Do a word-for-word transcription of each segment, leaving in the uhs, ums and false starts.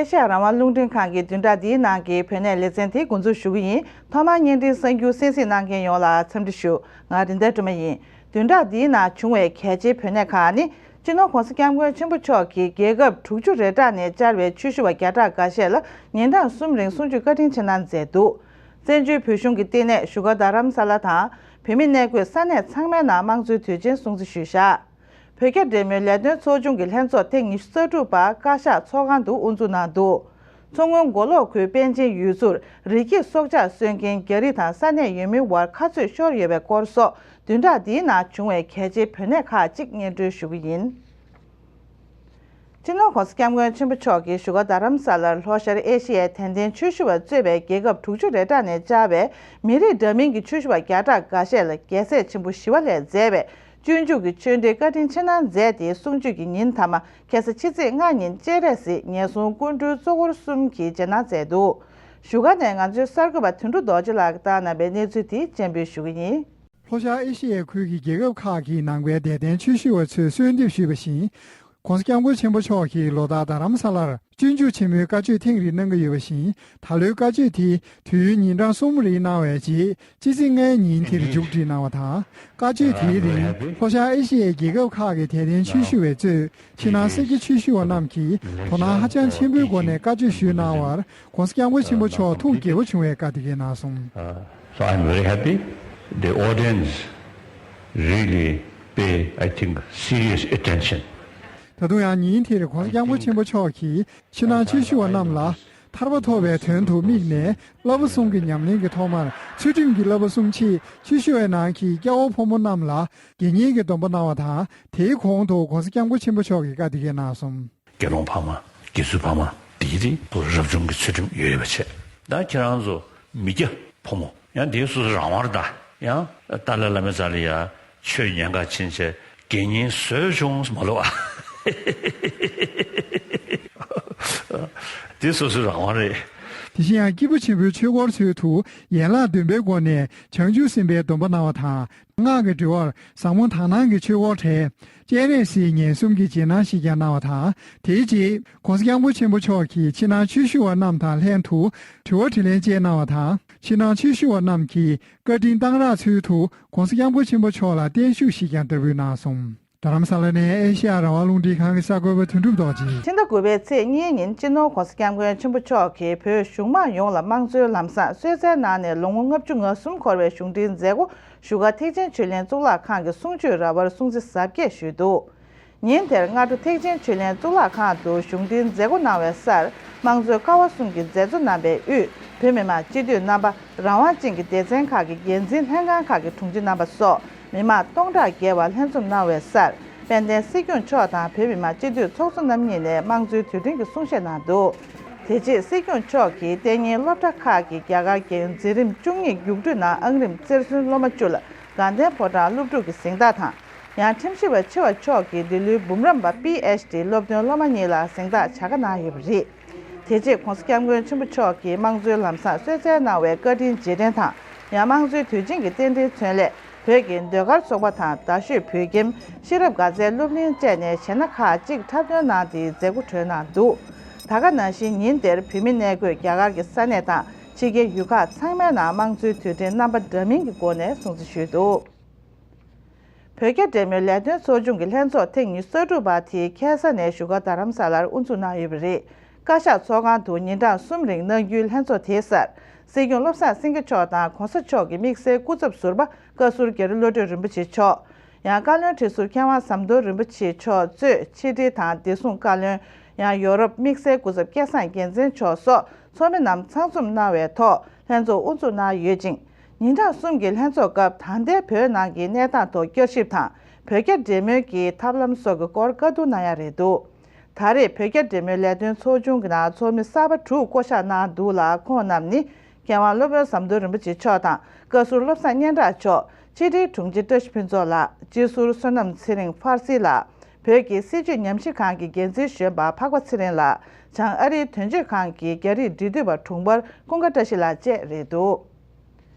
ཨེ་ཤེ་ཡ་རང་དབང་རླུང་འཕྲིན་ཁང་གི་བདུན་ཕྲག་འདིའི་ནང་གི་བོད་གནས་ལེ་ཚན་དེ་འགོ་འཛུགས་ཞུ་གི་ཡིན། ཐོག་མར་བརྙན་འཕྲིན་གསར་འགྱུར་གསན་གཟིགས་གནང་མཁན་ཡོངས་ལ་འཚམས་འདྲི་ཞུ། ང་རིན་ལྡན་སྒྲོལ་མ་ཡིན། བདུན་ཕྲག་འདིའི་ནང་བྱུང་བའི་གལ་ཆེའི་བོད་གནས་ཁག་ནི། སྤྱི་ནོར་༧གོང་ས་༧སྐྱབས་མགོན་ཆེན་པོ་མཆོག་གིས་རྒྱལ་ཁབ་དྲུག་ཅུ་རེ་གྲངས་ནས་བཅར་བའི་ཆོས་ཞུ་བ་བརྒྱ་ཕྲག་འགའ་ཤས་ལ་ཉིན་གྲངས་གསུམ་རིང་གསུང་ཆོས་བཀའ་དྲིན་ཆེ་གནང་མཛད་འདུག། བཙན་བྱོལ་བོད་གཞུང་གི་བསྟི་གནས་བཞུགས་སྒར་རྡ་རམ་ས་ལ་དང་། བོད་མི་གནས་འཁོད་ས་གནས་ཚང་མའི་ནང་དམངས་གཙོའི་དུས་ཆེན་སྲུང་བརྩི་ཞུས་བཞག། བོད་རྒྱ་འབྲེལ་མོལ་ལས་དོན་ཚོགས་ཆུང་གི་ལྷན་ཚོགས་ཐེངས་ཉི་ཤུ་རྩ་དྲུག་པ་བཀའ་ཤག་ཚོགས་ཁང་དུ་དབུ་འཛུགས་གནང་འདུག། མཚོ་སྔོན་མགོ་ལོག་ཁུལ་པཎ་ཆེན་ཡུལ་ཚོར་རི་སྐྱེས་སྲོག་ཆགས་གསོད་མཁན་རྒྱ་རིགས་དང་ས་གནས་ཡུལ་མིའི་དབར་ཁ་རྩོད་ཤོར་ཡོད་པའི་སྐོར་སོགས། བདུན་ཕྲག་འདིའི་ནང་བྱུང་བའི་གལ་ཆེའི་བོད་གནས་ཁག་ཅིག་སྙན་སྒྲོན་ཞུ་གི་ཡིན། སྤྱི་ནོར་༧གོང་ས་༧སྐྱབས་མགོན་ཆེན་པོ་མཆོག་གིས་བཞུགས་སྒར་རྡ་རམ་ས་ལར་ལྷོ་ཤར་ཨེ་ཤེ་ཡའི་དད་ལྡན་ཆོས་ཞུ་བ་གཙོས་པའི་རྒྱལ་ཁབ་དྲུག་ཅུ་རེ་གྲངས་ནས་བཅར་བའི་མི་རིགས་འདྲ་མིན་གྱི་ཆོས་ཞུ་བ་བརྒྱ་ཕྲག་འགའ་ཤས་ལ་རྒྱལ་སྲས་ཆེན་པོ་ཞི་བ་ལྷས་མཛད་པའི་སྤྱོད་འཇུག་གི་ཆོས་འབྲེལ་བཀའ་དྲིན་ཆེ་གནང་མཛད་དེ། གསུང་ཆོས་ཀྱི་ཉིན་མཐའ་མ་ཁ་སང་ཕྱི་ཚེས་ལྔ་ཉིན་སྤྱན་རས་གཟིགས་ངན་སོང་སྐུ་མགྲོན་གཙོ་འཁོར་གསུམ་གྱིས་རྗེས་གནང་མཛད་འདུག། བཞུགས་སྒར་ནས་ང་ཚོའི་གསར་འགོད་པ་དོན་གྲུབ་རྡོ་རྗེ་ལགས་ཀྱིས་བཏང་གནང་བའི་གནས་ཚུལ་དེ་སྤྱན་འབུལ་ཞུ་གི་ཡིན། ལྷོ་ཤར་ཨེ་ཤེ་ཡའི་ཁུལ་གྱི་རྒྱལ་ཁབ་ཁག་གི་ནང་པའི་དད་ལྡན་ཆོས་ཞུ་བ་ཚོས་གསོལ་འདེབས་ཞུས་པ་བཞིན། ༸གོང་ས་༸སྐྱབས་མགོན་ཆེན་པོ་མཆོག་གིས་ལོ་ལྟར་རྡ་རམ་ས་ལར་སྤྱོད་འཇུག་ཆེན་མོའི་བཀའ་ཆོས་ཐེངས་རེ་གནང་གི་ཡོད་པ་བཞིན། ད་ལོའི་བཀའ་ཆོས་དེ་དུས་ཡུན་ཉིན་གྲངས་གསུམ་རིང་གནང་བའི་རྗེས། ཕྱི་ཚེས་ལྔའི་ཉིན་དེར་མཇུག་སྒྲིལ་གནང་བ་དང་། བཀའ་ཆོས་དེའི་རིང་ལྷོ་ཤར་ཨེ་ཤེ་ཡའི་རྒྱལ་ཁབ་ཁག་གི་དད་ལྡན་ཆོས་ཞུ་བས་གཙོས། ཕྱི་ནང་གསར་བརྗེ་ཆོས་ཞུ་བ་རྣམས་ཀྱིས་དོ་སྣང་ཧ་ཅང་ཆེན་པོའི་སྒོ་ནས་བཀའ་ཆོས་ཞུས་གནང་བར་༸གོང་ས་༸སྐྱབས་མགོན་ཆེན་པོ་མཆོག་ཐུགས་དགྱེས་པོ་བྱུང་བའི་བཀའ་དེ་གས་གནང་སོང་། So I'm very happy. The audience really pay, I think, serious attention. ད་དུང་ཡང་ཉིན་དེར་༸གོང་ས་༸སྐྱབས་མགོན་ཆེན་པོ་མཆོག་གིས་ཕྱི་ནང་ཆོས་ཞུ་བ་རྣམས་ལ་ཐར་པ་ཐོབ་པའི་དོན་དུ་དམིགས་ནས། བསླབ་པ་གསུམ་གྱི་ཉམས་ལེན་གྱི་ཐོག་མར་ཚུལ་ཁྲིམས་ཀྱི་བསླབ་པ་གསུམ་ཆེད་ཆོས་ཞུ་བའི་ནང་གི་སྐྱ་བོ་ཕོ་མོ་རྣམས་ལ་དགེ་བསྙེན་གྱི་སྡོམ་པ་གནང་བ་དང་། དེའི་གོང་དུ་༸གོང་ས་༸སྐྱབས་མགོན་ཆེན་པོ་མཆོག་གིས་བཀའ་དེ་གས་གནང་སོང་། དགེ་སློང་ཕ་མ། དགེ་ཚུལ་ཕ་མ། དེའི་རིགས་ཚོ་རབ་བྱུང་གི་ཚུལ་ཁྲིམས་ཡོད་པ་བྱས། ད་ཁྱེད་རང་ཚོ་མི་སྐྱ་ཕོ་མོ་ཡང་དེའི་སོ་སོ་རང་དབང་རེད་ད། ཡང་ཏཱ་ལའི་བླ་མའི་རྩ་ལ་ཡ་ཆོས་ཉན་ག་ཕྱིན་བྱས་དགེ་བསྙེན་བཟོས་བྱུང་མ་ལོ་ཨ། དེ་སོ་སོ་རང་དབང་རེད། དེ་བཞིན་ཡང་སྐྱེས་བུ་ཆེན་པོའི་ཆོས་སྐོར་ཚུལ་དུ་ཡན་ལག་བདུན་པའི་སྒོ་ནས་བྱང་ཆུབ་སེམས་དཔའི་སྡོམ་པ་གནང་བ་དང་། སྔགས་ཀྱི་དྲི་བར་ཟབ་མོ་དག་སྣང་གི་ཆོས་སྐོར་གྲས། སྤྱན་རས་གཟིགས་ཉེར་གསུམ་གྱི་རྗེས་གནང་ཞིག་ཀྱང་གནང་བ་དང་། དེའི་རྗེས་༸གོང་ས་༸སྐྱབས་མགོན་ཆེན་པོ་མཆོག་གིས་ཕྱི་ནང་ཆོས་ཞུ་བ་རྣམས་དང་ལྷན་དུ་དྲི་བ་དྲིས་ལན་བཅས་གནང་བ་དང་། ཕྱི་ནང་ཆོས་ཞུ་བ་རྣམས་ཀྱིས་བཀའ་དྲིན་གཏང་རག་ཚུལ་དུ་༸གོང་ས་༸སྐྱབས་མགོན་ཆེན་པོ་མཆོག་ལ་བརྟན་བཞུགས་ཤིག་ཀྱང་བསྟར་འབུལ་གནང་སོང་། རྡ་རམ་ས་ལ་ནས་ཨེ་ཤེ་ཡ་རང་དབང་རླུང་འཕྲིན་ཁང་གི་གསར་འགོད་པ་དོན་གྲུབ་རྡོ་རྗེ། ཕྱི་ཟླ་དགུ་པའི་ཚེས་གཉིས་ཉིན་སྤྱི་ནོར་༸གོང་ས་༸སྐྱབས་མགོན་ཆེན་པོ་མཆོག་གིས་བོད་གཞུང་མང་ཡོངས་ལ་དམངས་གཙོའི་ལམ་བཟང་གསོལ་སྩལ་གནང་ནས་ལོ་ངོ་ལྔ་བཅུ་ང་གསུམ་འཁོར་བའི་གཞུང་འབྲེལ་མཛད་སྒོ་བཞུགས་སྒར་ཐེག་ཆེན་ཆོས་གླིང་གཙུག་ལག་ཁང་གི་གསུང་ཆོས་ར་བར་སྲུང་བརྩི་གཟབ་རྒྱས་ཞུས་འདུག། ཉིན་དེར་སྔ་དྲོ་ཐེག་ཆེན་ཆོས་གླིང་གཙུག་ལག་ཁང་དུ་གཞུང་འབྲེལ་མཛད་སྒོ་གནང་བའི་སར། དམངས་གཙོའི་ཀ་བ་གསུམ་གྱི་མཛད་གཙོ་རྣམ་པའི་དབུས། བོད་མི་མང་སྤྱི་འཐུས་རྣམ་པ། རང་དབང་ཅན་གྱི་སྡེ་ཚན་ཁག་གི་འགན་འཛིན་ལྷན་ཁང་ཁག་གི་དྲུང་ཆེ་རྣམ་པ་སོགས་མི་མང་སྟོང་ཕྲག་བརྒལ་བ་ལྷན་འཛོམས་གནང་བའི་སར། དཔལ་ལྡན་སྲིད་སྐྱོང་མཆོག་དང་བོད་མི་མང་སྤྱི་འཐུས་ཚོགས་གཙོ་རྣམ་གཉིས་ནས་དམངས་གཙོའི་དུས་དྲན་གྱི་གསུང་བཤད་གནང་འདུག། དེ་རྗེས་སྲིད་སྐྱོང་མཆོག་གིས་ལྟས་ངན་སློབ་གྲྭ་ཁག་གི་རྒྱ་གར་རྒྱལ་ཡོངས་འཛིན་རིམ་བཅུ་གཉིས་རྒྱུགས་སྤྲོད་ནང་ཨང་རིམ་རྩེར་སོན་སློབ་མ་བཅུ་ལ་དགའ་ལྡན་ཕོ་བྲང་སློབ་ཕྲུག་གི་གཟེངས་རྟགས་དང་། ཡང་ཁྲིམས་ཞིབ་པ་ཆེ་བ་མཆོག་གིས་འདི་ལོའི་འབུམ་རམས་པ་པི་ཨེཆ་ཌི་སློབ་ཐོན་སློབ་མ་གཉིས་ལ་གཟེངས་རྟགས་བྱ་དགའ་གནང་ཡོད་པ་རེད། དེ་རྗེས་༸གོང་ས་༸སྐྱབས་མགོན་ཆེན་པོ་མཆོག་གིས་དམངས་གཙོའི་ལམ་བཟང་གསོལ་སྩལ་གནང་བའི་བཀའ་དྲིན་རྗེས་དྲན་དང་། ཡང་དམངས་གཙོའི་དུས་ཆེན་གྱི་རྟེན་འབྲེལ་མཚོན་སླད། བོད་ཀྱི་ཟློས་གར་ཚོགས་པ་དང་རྡ་ཤོད་བོད་ཁྱིམ། ཤེས་རབ་དགའ་ཚལ་སློབ་གླིང་བཅས་ནས་གཞས་སྣ་ཁག་ཅིག་འཁྲབ་སྟོན་གནང་སྟེ་མཛད་སྒོ་གྲོལ་གནང་འདུག། ད་ག་ནང་བཞིན་ཉིན་དེར་བོད་མི་གནས་འཁོད་རྒྱ་གར་གྱི་ས་གནས་དང་ཕྱི་རྒྱལ་ཡུལ་ཁག་ཚང་མའི་ནང་དམངས་གཙོའི་དུས་དྲན་རྣམ་པ་འདྲ་མིན་གྱི་སྒོ་ནས་སྲུང་བརྩི་ཞུས་འདུག། བོད་རྒྱ་འབྲེལ་མོལ་ལས་དོན་ཚོགས་ཆུང་གི་ལྷན་ཚོགས་ཐེངས་ཉི་ཤུ་རྩ་དྲུག་པ་དེ་ཁ་སང་ནས་བཞུགས་སྒར་རྡ་རམ་ས་ལར་དབུ་འཛུགས་གནང་ཡོད་པ་རེད། བཀའ་ཤག་ཚོགས་ཁང་དུ་ཉིན་གྲངས་གསུམ་རིང་གནང་རྒྱུའི་ལྷན་ཚོགས་དེའི་སར། སྲིད་སྐྱོང་བློ་བཟང་སེང་གེ་མཆོག་དང་གོང་ས་མཆོག་གི་དམིགས་བསལ་སྐུ་ཚབ་ཟུར་པ་བཀའ་ཟུར་རྒྱ་རི་བློ་གྲོས་རིན་པོ་ཆེ་མཆོག། ཡང་བཀའ་བློན་ཁྲི་ཟུར་མཁས་དབང་ཟམ་གདོང་རིན་པོ་ཆེ་མཆོག་གཙོས་ཕྱི་དྲིལ་དང་བདེ་སྲུང་བཀའ་བློན། ཡང་ཡོ་རོབ་དམིགས་བསལ་སྐུ་ཚབ་སྐལ་བཟང་རྒྱལ་མཚན་མཆོག་སོགས་ཚོགས་མི་རྣམས་ཚང་འཛོམས་གནང་བའི་ཐོག་ལྷན་ཚོགས་དབུ་འཛུགས་གནང་ཡོད་ཅིང་། ཉིན་གྲངས་གསུམ་གྱི་ལྷན་ཚོགས་སྐབས་ད་ལྟའི་བོད་ནང་གི་གནས་སྟངས་ཐོག་བསྐྱར་ཞིབ་དང་བོད་རྒྱ་འབྲེལ་མོལ་གྱི་ཐབས་ལམ་སོགས་ཀྱི་སྐོར་བཀའ་བསྡུར་གནང་ཡ་རེད་འདུག། ད་རེས་བོད་རྒྱ་འབྲེལ་མོལ་ལས་དོན་ཚོགས་ཆུང་གི་ནང་ཚོགས་མི་གསར་པ་དྲུག་བསྐོ་གཞག་གནང་འདུག་ལ། ཁོང་རྣམས་ནི། མཁས་དབང་སློབ་དཔོན་ཟམ་གདོང་རིན་པོ་ཆེ་མཆོག་དང་བཀའ་ཟུར་བློ་བཟང་སྙན་གྲགས་མཆོག། ཕྱི་དྲིལ་དྲུང་ཆེ་བཀྲ་ཤིས་ཕུན་ཚོགས་ལགས། སྤྱི་ཟུར་བསོད་ནམས་ཚེ་རིང་ཕར་སི་ལགས། བོད་ཀྱི་སྲིད་བྱུས་ཉམས་ཞིབ་ཁང་གི་འགན་འཛིན་གཞོན་པ་འཕགས་པ་ཚེ་རིང་ལགས། བྱང་ཨ་རིའི་དོན་གཅོད་ཁང་གི་རྒྱ་རིགས་འབྲེལ་མཐུད་པ་དྲུང་འཕར་ཀུན་དགའ་བཀྲ་ཤིས་ལགས་བཅས་རེད་འདུག།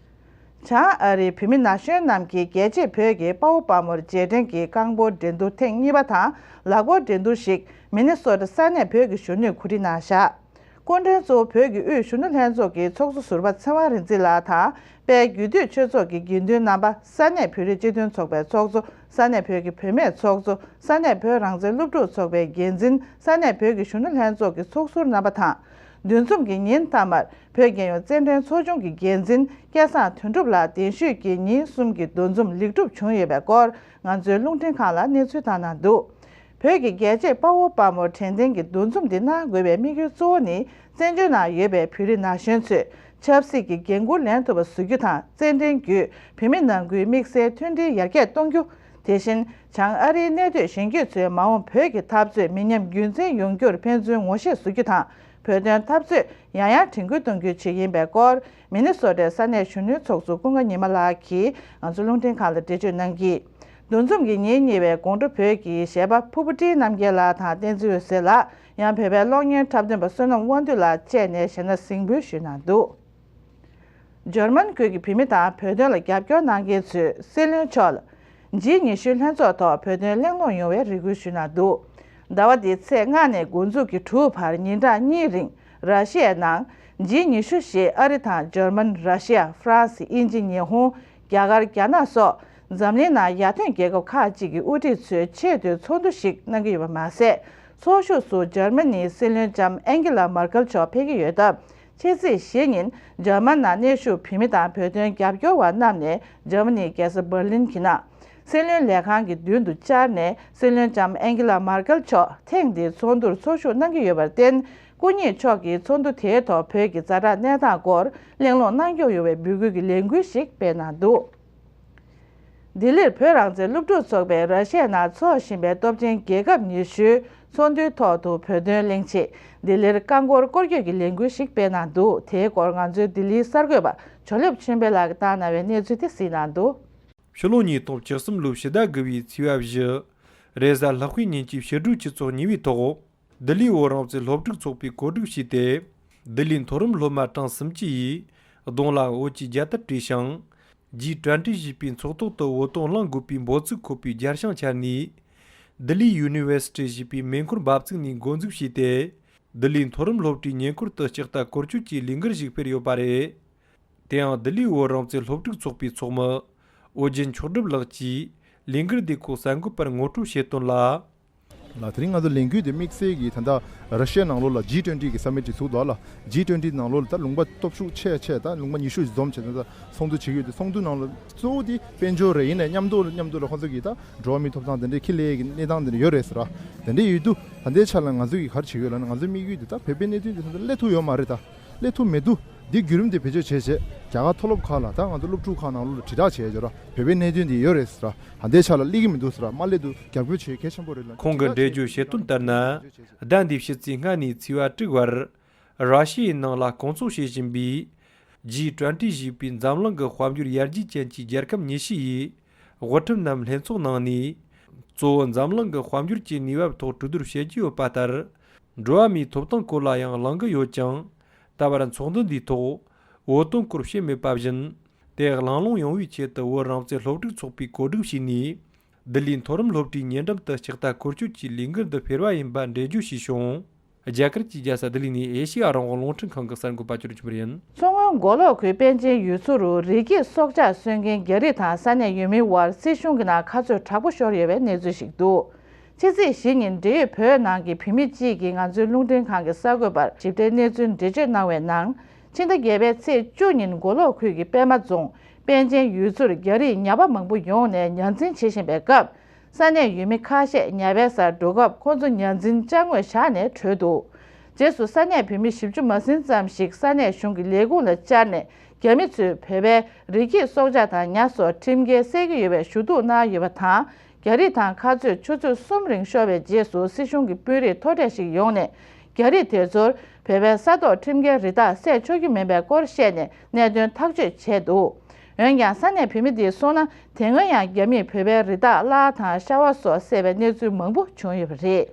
བྱང་ཨ་རིའི་བོད་མི་ན་གཞོན་རྣམས་ཀྱིས་རྒྱལ་གཅེས་བོད་ཀྱི་དཔའ་བོ་དཔའ་མོར་རྗེས་དྲན་གྱི་རྐང་སྤོལ་འགྲན་བསྡུར་ཐེངས་གཉིས་པ་དང་ལག་སྤོལ་འགྲན་བསྡུར་ཞིག་མི་ནི་སོ་ཊ་ས་གནས་བོད་ཀྱི་གཞོན་ནུས་གོ་སྒྲིག་གནང་བཞག། སྐུ་མགྲོན་གཙོ་བོ་བོད་ཀྱི་དབུས་གཞོན་ནུ་ལྷན་ཚོགས་ཀྱི་ཚོགས་གཙོ་ཟུར་པ་ཚེ་དབང་རིག་འཛིན་ལགས་དང་། དཔལ་རྒྱུད་སྟོད་ཆོས་ཚོགས་ཀྱི་དགེ་འདུན་རྣམ་པ། ས་གནས་བོད་རིགས་སྤྱི་མཐུན་ཚོགས་པའི་ཚོགས་གཙོ། ས་གནས་བོད་ཀྱི་བུད་མེད་ཚོགས་གཙོ། ས་གནས་བོད་རང་བཙན་སློབ་ཕྲུག་ཚོགས་པའི་འགན་འཛིན། ས་གནས་བོད་ཀྱི་གཞོན་ནུ་ལྷན་ཚོགས་ཀྱི་ཚོགས་ཟུར་རྣམ་པ་དང་། འདུ་འཛོམས་ཀྱི་ཉིན་མཐའ་མར་བོད་རྒྱལ་ཡོངས་བཙན་བྲལ་ཚོགས་ཆུང་གི་འགན་འཛིན་སྐལ་བཟང་དོན་གྲུབ་ལགས་གདན་ཞུས་ཀྱིས་ཉིན་གསུམ་གྱི་འདུ་འཛོམས་ལེགས་གྲུབ་བྱུང་ཡོད་པའི་སྐོར་ང་ཚོའི་རླུང་འཕྲིན་ཁང་ལ་གནས་ཚུལ་བཏང་གནང་འདུག་བོད་ཀྱི་རྒྱལ་གཅེས་དཔའ་བོ་དཔའ་མོ་དྲན་རྟེན་གྱི་འདུ་འཛོམས་འདི་གནང་དགོས་པའི་དམིགས་ཡུལ་གཙོ་བོ་ནི། བཙན་བྱོལ་ནང་ཡོད་པའི་བོད་རིགས་ན་གཞོན་ཚོས་ཆབ་སྲིད་ཀྱི་འགན་འཁུར་ལེན་ཐུབ་པ་བཟོ་རྒྱུ་དང་། བཙན་བྲལ་བརྒྱུད་བོད་མི་ནང་ཁུལ་དམིགས་བསལ་མཐུན་སྒྲིལ་ཡར་རྒྱས་གཏོང་རྒྱུ། དེ་བཞིན་བྱང་ཨ་རིའི་གནས་སྡོད་གཞོན་སྐྱེས་ཚོའི་མ་འོངས་བོད་ཀྱི་འཐབ་རྩོད་མི་ཉམས་རྒྱུན་འཛིན་ཡོང་རྒྱུར་ཕན་ཚུན་ངོ་ཤེས་བཟོ་རྒྱུ་དང་། བོད་དོན་འཐབ་རྩོད་ཡང་ཡང་དྲན་སྐུལ་གཏོང་རྒྱུའི་ཆེད་ཡིན་པའི་སྐོར། མི་ནི་སོ་ཊའི་ས་གནས་གཞོན་ནུའི་ཚོགས་གཙོ་ཀུན་དགའ་ཉི་མ་ལགས་ཀྱིས་ང་ཚོ་རླུང་འཕྲིན་ཁང་ལ་འགྲེལ་བརྗོད་གནང་གིས། འདུ་འཛོམས་ཀྱི་ཉིན་གཉིས་པའི་དགོང་དྲོ་བོད་ཀྱི་གཞས་པ་ཕུར་བུ་བཀྲིས་རྣམ་རྒྱལ་ལགས་དང་བསྟན་འཛིན་འོད་ཟེར་ལགས། ཡང་བོད་པའི་གློག་བརྙན་འཁྲབ་སྟོན་པ་བསོད་ནམས་དབང་འདུས་ལགས་བཅས་ནས་གཞས་སྣ་གཟིགས་འབུལ་ཞུས་གནང་འདུག་འཇར་མན་ཁུལ་གྱི་བོད་མི་དང་བོད་དོན་ལ་རྒྱབ་སྐྱོར་གནང་མཁན་ཚོས་སྲིད་བློན་མཆོག་ལ། ཇི་ཉི་ཤུ་ལྷན་ཚོགས་ཐོག་བོད་དོན་གླེང་སློང་ཡོང་བའི་རེ་སྐུལ་ཞུས་གནང་འདུག་ཟླ་བ་འདིའི་ཚེས་ལྔ་ནས་འགོ་འཛུགས་ཀྱིས་དྲུག་བར་ཉིན་གྲངས་གཉིས་རིང་ར་ཤི་ཡའི་ནང་ཇི་ཉི་ཤུ་ཞེས་ཨ་རི་དང་འཇར་མན། ར་ཤི་ཡ། ཧྥ་རན་སི། དབྱིན་ཇི། ཉི་ཧོང་། རྒྱ་གར། རྒྱ་ནག་སོགས་འཛམ་གླིང་ནང་ཡར་ཐོན་རྒྱལ་ཁབ་ཁག་ཅིག་གི་དབུ་ཁྲིད་ཚོས་ཆེས་མཐོའི་ཚོགས་འདུ་ཞིག་གནང་གི་ཡོད་པ་མ་ཟད། ཚོགས་ཞུགས་སུ་འཇར་མ་ནིའི་སྲིད་བློན་ལྕམ་ཨན་ཀི་ལ་མར་ཀལ་མཆོག་ཕེབས་ཀྱི་ཡོད་སྟབས། ཕྱི་ཚེས་བཞི་ཉིན་འཇར་མན་ནང་གནས་བཞུགས་བོད་མི་དང་བོད་དོན་རྒྱབ་སྐྱོར་བ་རྣམས་ནས་འཇར་མ་ནིའི་རྒྱལ་ས་འབར་ལིན་གྱི་ནང་སྲིད་བློན་ལས་ཁང་གི་མདུན་དུ་བཅར་ནས། སྲིད་བློན་ལྕམ་ཨན་ཀི་ལ་མར་ཀལ་མཆོག་ཐེངས་འདིའི་ཚོགས་འདུར་ཚོགས་ཞུགས་གནང་གི་ཡོད་པར་བརྟེན། སྐུ་ཉིད་མཆོག་གིས་ཚོགས་འདུ་དེའི་ཐོག་བོད་ཀྱི་ཛ་དྲག་གནས་སྟངས་སྐོར་གླེང་སློང་གནང་སྐྱོང་ཡོང་བའི་འབོད་སྐུལ་གྱི་ལས་འགུལ་ཞིག་སྤེལ་གནང་འདུག་ལྡི་ལིར་བོད་རང་བཙན་སློབ་ཕྲུག་ཚོགས་པས་ར་ཤི་ཡ་ནང་འཚོགས་བཞིན་པའི་སྟོབས་ཆེན་རྒྱལ་ཁབ་ཉི་ཤུའི་ཚོགས་འདུའི་ཐོག་ཏུ་བོད་དོན་གླེང་ཆེད་ལྡི་ལིར་རྐང་འཁོར་སྐོར་སྐྱོད་ཀྱི་ལས་འགུལ་ཞིག་སྤེལ་གནང་འདུག་དེའི་སྐོར་ང་ཚོའི་ལྡི་ལིའི་གསར་འགོད་པ་ཇོ་ལེབ་ཆོས་འཕེལ་ལགས་ཀྱིས་བཏང་གནང་བའི་གནས་ཚུལ་དེ་གཟིགས་གནང་འདུག་ཕྱི་ལོ་ཉིས་སྟོང་བཅུ་གསུམ་ལོའི་ཕྱི་ཟླ་དགུ་པའི་ཚེས་པ་བཞི། རེས་གཟའ་ལྷག་པའི་ཉིན་གྱི་ཕྱི་དྲོའི་ཆུ་ཚོད་གཉིས་པའི་ཐོག་ལྡི་ལིའི་བོད་རང་བཙན་སློབ་ཕྲུག་ཚོགས་པས་གོ་སྒྲིག་བྱས་ཏེ། ལྡི་ལིའི་མཐོ་རིམ་སློབ་མ་གྲངས་སུམ་ཅུ་ཡིས་གདོང་ལ་བོད་ཀྱི་རྒྱལ་དར་བཀྲོལ་ཞིང་། ཇི་ཊུ་ཝེན་ཊི་ཞེས་པའི་ཚོགས་ཐོག་ཏུ་བོད་དོན་གླེང་དགོས་པའི་འབོད་ཚིག་འཁོད་པའི་རྒྱ་ཤང་འཕྱར་ནས། ལྡི་ལི་ཡུ་ནི་ཝར་སི་ཊི་ཞེས་པའི་མེ་འཁོར་འབབ་ཚིགས་ནས་འགོ་འཛུགས་བྱས་ཏེ། ལྡི་ལིའི་མཐོ་རིམ་སློབ་གྲྭའི་ཉེ་འཁོར་དུ་ལྕགས་རྟ་བཀོལ་སྤྱོད་ཀྱི་ལས་འགུལ་ཞིག་སྤེལ་ཡོད་པ་རེད། དེ་ཡང་ལྡི་ལིའི་བོད་རང་བཙན་སློབ་ཕྲུག་ཚོགས་པའི་ཚོགས་མི་ཨོ་རྒྱན་མཆོག་གྲུབ་ལགས་ཀྱིས་ལས་འགུལ་འདི་ཁོ་གསར་འགོད་པར་ངོ་སྤྲོད་བྱས་དོན་ལ། ལགས། དེ་རིང་ང་ཚོ་ལས་འགུལ་འདི་དམིགས་བསལ་གྱིས་ད་ལྟ་ར་ཤི་ཡའི་ནང་ལོགས་ལ་ཇི་ཊུ་ཝེན་ཊི་གི་ས་མིཊ་ཅིག་ཚུགས་འདུག་ལ། ཇི་ཊུ་ཝེན་ཊི་ནང་ལོགས་ལ་ད་ལུང་པ་སྟོབས་ཤུགས་ཆེ་ཆེ་ད་ལུང་པ་ཉི་ཤུ་འཛོམས་བྱས་ད་ཚོགས་འདུ་བྱེད་ཀྱི་ཡོད་དེ། ཚོགས་འདུ་ནང་ལ་གཙོ་བོ་དེ་དཔལ་འབྱོར་རེད། ཡིན་ནའི་མཉམ་དུ་མཉམ་དུ་ལ་ཁོང་ཚོ་གིས་ད་འགྲོ་བ་མིའི་ཐོབ་ཐང་དེ་འདྲའི་ཁས་ལེན་གྱི་གནས་སྟངས་དེ་འདྲ་ཡོད་རེད་ཟེར་བ། དེ་འདྲ་ཡོད་དུས་ད་ལྟའི་ཆ་ལ་ང་ཚོ་གིས་ག་རེ་བྱེད་ཀྱི་ཡོད་ལབ་ན། ང་ཚོའི་དམིགས་ཡུལ་དེ་ད་བོད་པའི་གནད་དོན་དེ་ད་ལྟ་སླེབས་ཐུབ་ཡོད་མ་རེད། ད་སླེབས་ཐུབ་མེད་དུས། འདི་བརྒྱུད་རིམ་དེ་བེད་སྤྱོད་བྱས་བྱས་རྒྱ་གར་མཐོ་སློབ་ཁག་ལ་ད་ང་ཚོ་སློབ་ཕྲུག་ཁག་ནང་ལོགས་ལ་དྲིལ་བསྒྲགས་བྱས་བྱས་ར། བོད་པའི་གནད་དོན་འདི་ཡོད་རེད་ཟེར་ར། ད་ལྟའི་ཆ་ལ་སླེབས་ཀྱི་མི་འདུག་ཟེར་ར། མ་སླེབས་དུས་རྒྱབ་སྐྱོར་བྱེད་གལ་ཆེན་པོ་རེད་ལ། ཁོང་གིས་འགྲེལ་བརྗོད་བྱས་དོན་ལྟར་ན། ཟླ་འདིའི་ཕྱི་ཚེས་ལྔ་ནས་ཚེས་པ་དྲུག་བར་ར་ཤི་ཡའི་ནང་ལ་སྐོང་ཚོགས་བྱེད་བཞིན་པའི་ཇི་ཊུ་ཝེན་ཊི་ཞེས་པའི་འཛམ་གླིང་གི་དཔལ་འབྱོར་ཡར་རྒྱས་ཅན་གྱི་རྒྱལ་ཁབ་ཉི་ཤུ་ཡི་དབུ་ཁྲིད་རྣམས་ལྷན་ཚོགས་གནང་ནས། གཙོ་བོ་འཛམ་གླིང་གི་དཔལ་འབྱོར་གྱི་གནས་བབ་ཐོག་གྲོས་བསྡུར་བྱེད་ཀྱི་ཡོད་པ་ལྟར། འགྲོ་བ་མིའི་ཐོབ་ཐང་སྐོར་ལ་ཡང་གླེང་གི་ཡོད་ཅིང་། ད་བར་ཚོགས་འདུ་འདིའི་ཐོག་བོད་དོན་སྐོར་བཤད་མེད་པ་བཞིན། དེ་གླེང་སློང་ཡོང་བའི་ཆེད་དུ་བོད་རང་བཙན་སློབ་ཕྲུག་ཚོགས་པས་གོ་སྒྲིག་བྱས་ནས། ལྡི་ལིའི་མཐོ་རིམ་སློབ་གྲྭའི་ཉེ་འགྲམ་དུ་ལྕགས་རྟ་བཀོལ་སྤྱོད་ཀྱི་ལས་འགུལ་འདི་སྤེལ་བ་ཡིན་པ་འགྲེལ་བརྗོད་བྱས་བྱུང་། རྒྱ་གར་གྱི་རྒྱལ་ས་ལྡི་ལི་ནས་ཨེ་ཤེ་ཡ་རང་དབང་རླུང་འཕྲིན་ཁང་གི་གསར་འགོད་པ་ཅོ་ལི་ཆུ་མིར་ཡིན། མཚོ་སྔོན་མགོ་ལོག་ཁུལ་པཎ་ཆེན་ཡུལ་ཚོ་རུ་རི་སྐྱེས་སྲོག་ཆགས་གསོད་མཁན་རྒྱ་རིགས་དང་ས་གནས་ཡུལ་མིའི་དབར་སྲིད་གཞུང་གི་ནང་ཁ་རྩོད་དྲག་པོ་ཤོར་ཡོད་པའི་གནས་ཚུལ་ཞིག་འདུག་ཕྱི་ཚེས་བཞི་ཉིན་འབྲེལ་ཡོད་བོད་ནང་གི་བོད་མི་གཅིག་གིས་ང་ཚོའི་རླུང་འཕྲིན་ཁང་གི་གསར་འགོད་པར་ཞིབ་ཕྲའི་གནས་ཚུལ་འགྲེལ་བརྗོད་གནང་བའི་ནང་། ཕྱི་ཟླ་བརྒྱད་པའི་ཚེས་བཅུ་ཉིན་མགོ་ལོག་ཁུལ་གྱི་པད་མ་རྫོང་པཎ་ཆེན་ཡུལ་ཚོར་རྒྱ་རིགས་ཉ་པ་མང་པོ་ཡོང་ནས་ཉ་འཛིན་བྱེད་བཞིན་པའི་སྐབས། ས་གནས་ཡུལ་མི་ཁ་ཤས་ཉ་པའི་སར་འགྲོ་སྐབས་ཁོང་ཚོ་ཉ་འཛིན་ཅ་དངོས་བཞག་ནས་བྲོས་འདུག་རྗེས་སུ་ས་གནས་བོད་མི་བཞི་བཅུ་མ་ཟིན་ཙམ་ཞིག་ས་གནས་གཞུང་གི་ལས་ཁུངས་ལ་བཅར་ནས། རྒྱ་མི་ཚོས་བོད་པའི་རི་སྐྱེས་སྲོག་ཆགས་དང་ཉ་སོགས་ཁྲིམས་འགལ་བསད་ཀྱི་ཡོད་པའི་ཞུ་གཏུག་གནང་ཡོད་པ་དང་། རྒྱ་རིགས་དང་ཁ་རྩོད་ཆུ་ཚོད་གསུམ་རིང་ཤོར་བའི་རྗེས་སུ་སྲིད་གཞུང་གི་དཔོན་རིགས་མཐོ་གྲས་ཤིག་ཡོང་ནས། རྒྱ་རིགས་དེ་ཚོར་བོད་པའི་ས་ཐོག་ཁྲིམས་འགལ་རི་དྭགས་བསད་ཆོག་གི་མིན་པའི་སྐོར་བཤད་ནས་གནད་དོན་ཐག་གཅོད་བྱས་འདུག་འོན་ཀྱང་ས་གནས་བོད་མི་དེས་གསུངས་ན། དེ་སྔོན་ཡང་རྒྱ་མིས་བོད་པའི་རི་དྭགས་གླ་དང་ཤ་བ་སོགས་བསད་པའི་གནས་ཚུལ་མང་པོ་བྱུང་ཡོད་པ་རེད།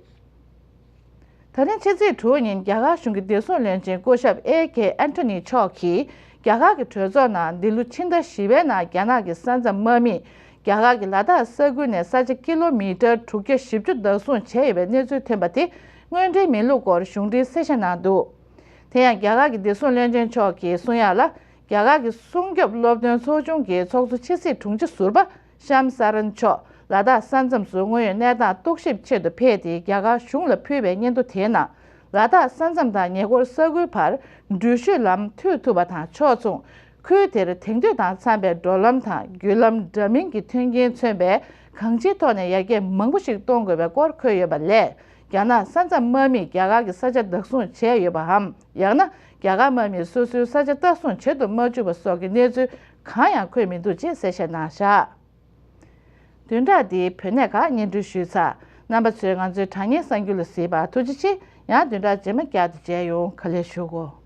ད་རིང་ཕྱི་ཚེས་དྲུག་ཉིན་རྒྱ་གར་གཞུང་གི་བདེ་སྲུང་བློན་ཆེན་སྐུ་ཞབས་ཨེ་ཀེ་ཨན་ཐོ་ནི་མཆོག་གིས་རྒྱ་གར་གྱི་གྲོས་ཚོགས་ནང་འདི་ལོ་ཕྱི་ཟླ་བཞི་པའི་ནང་རྒྱ་ནག་གི་ས་མཚམས་དམག་མིས་རྒྱ་གར་གྱི་ལ་དྭགས་ས་ཁུལ་ནས་ས་ཆ་ཀི་ལོ་མི་ཊར་དྲུག་བརྒྱ་བཞི་བཅུ་བདག་བཟུང་བྱས་ཡོད་པའི་གནས་ཚུལ་ཐོན་པ་དེ་དངོས་འབྲེལ་མིན་ལུགས་སྐོར་གཞུང་འབྲེལ་གསལ་བཤད་གནང་འདུག་དེ་ཡང་རྒྱ་གར་གྱི་བདེ་སྲུང་བློན་ཆེན་མཆོག་གིས་གསུང་ཡག་ལ། རྒྱ་གར་གྱི་སྲུང་སྐྱོབ་སློབ་སྟོན་ཚོགས་ཆུང་གི་ཚོགས་གཙོ་ཕྱི་སྲིད་དྲུང་ཆེ་ཟུར་པ་ཤམ་སཱ་རན་མཆོག་ལ་དྭགས་ས་མཚམས་སུ་དངོས་ཡོད་གནས་སྟངས་རྟོག་ཞིབ་ཆེད་དུ་ཕེབས་ཏེ། རྒྱ་གར་གཞུང་ལ་ཕུལ་བའི་སྙན་ཐོ་དེའི་ནང་། ལ་དྭགས་ས་མཚམས་དང་ཉེ་འཁོར་ས་ཁུལ་བར་འགྲུལ་བཞུད་ལམ་མཐུད་ཐུབ་པ་དང་ཕྱོགས་མཚུངས། ཁུལ་དེར་དེང་དུས་དང་འཚམ་པའི་འགྲོ་ལམ་དང་བརྒྱུད་ལམ་འདྲ་མིན་གྱི་མཐུན་རྐྱེན་མཚོན་པའི་གང་ཅིའི་ཐོག་ནས་ཡར་རྒྱས་མང་པོ་ཞིག་གཏོང་དགོས་པའི་སྐོར་འཁོད་ཡོད་པ་ལས། རྒྱ་ནག་ས་མཚམས་དམག་མིས་རྒྱ་གར་གྱི་ས་ཆ་བདག་བཟུང་བྱས་ཡོད་པའམ། ཡང་ན་རྒྱ་གར་དམག་མིས་སོ་སོའི་ས་ཆ་ལྟ་སྲུང་བྱེད་དུ་མ་བཅུག་པ་སོགས་ཀྱི་གནས་ཚུལ་གང་ཡང་འཁོད་མི་འདུག་ཅེས་གསལ་བཤད་གནང་བཞག་བདུན་ཕྲག་འདིའི་བོད་གནས་ཁག་སྙན་སྒྲོན་ཞུས་ཚར། རྣམ་པ་ཚོས་ང་ཚོའི་དྲ་བརྙན་གསར་འགྱུར་ལ་གཟིགས་པར་ཐུགས་རྗེ་ཆེ། ཡང་བདུན་ཕྲག་རྗེས་མ་བསྐྱར་དུ་མཇལ་ཡོང་། ག་ལེར་བཞུགས་གོ།